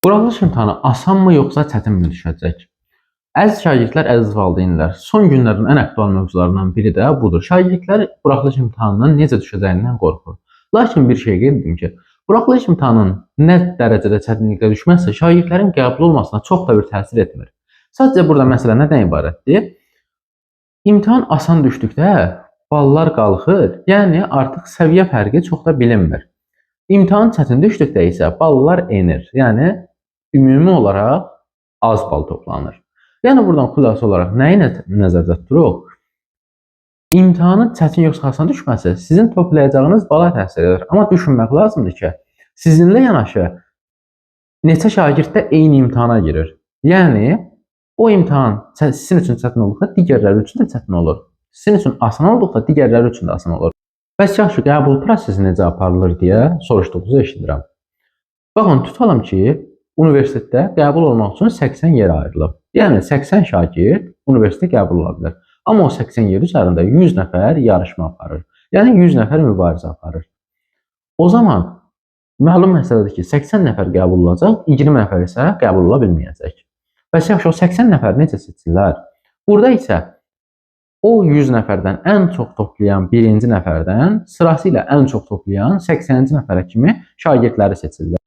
Buraxılış imtahanı asanmı yoxsa çətinmi düşəcək? Əziz şagirdlər, əziz valideynlər, son günlərin ən aktual mövzularından biri də budur. Şagirdlər buraxılış imtahanının necə düşəcəyindən qorxur. Lakin bir şey qeyd edim ki, buraxılış imtahanının nə dərəcədə çətinliklə düşməzsə, şagirdlərin qəbul olmasına çox da bir təsir etmir. Sadəcə burada məsələ nədən ibarətdir? İmtahan asan düşdükdə ballar qalxır, yəni artıq səviyyə fərqi çox da bilinmir. İmtahan çətin düşdükdə isə ballar enir. Yəni ümumi olaraq az bal toplanır. Yəni buradan xülasə olaraq nəyi nəzərdə tuturuq? İmtahanın çətin yoxsa asan düşməsi sizin toplayacağınız bala təsir edir. Amma düşünmək lazımdır ki, sizinlə yanaşı neçə şagird də eyni imtahana girir. Yəni o imtahan sizin üçün çətin olduqda digərləri üçün də çətin olur. Sizin üçün asan olduqda digərləri üçün də asan olur. Bəs yaxşı, qəbul prosesi necə aparılır deyə soruşduğunuzu eşidirəm. Baxın, tutalım ki, universitetdə qəbul olmaq üçün 80 yer ayrılıb. Yəni 80 şagird universitetə qəbul ola bilər. Amma o 80 yer üzərində 100 nəfər yarışma aparır. Yəni 100 nəfər mübarizə aparır. O zaman məlum məsələdir ki, 80 nəfər qəbul olacaq, 20 nəfər isə qəbul ola bilməyəcək. Bəs yaxşı, o 80 nəfər necə seçirlər? Burada isə o 100 nəfərdən ən çox toplayan birinci nəfərdən sırası ilə ən çox toplayan 80-ci nəfərə kimi şagirdləri seçirlər.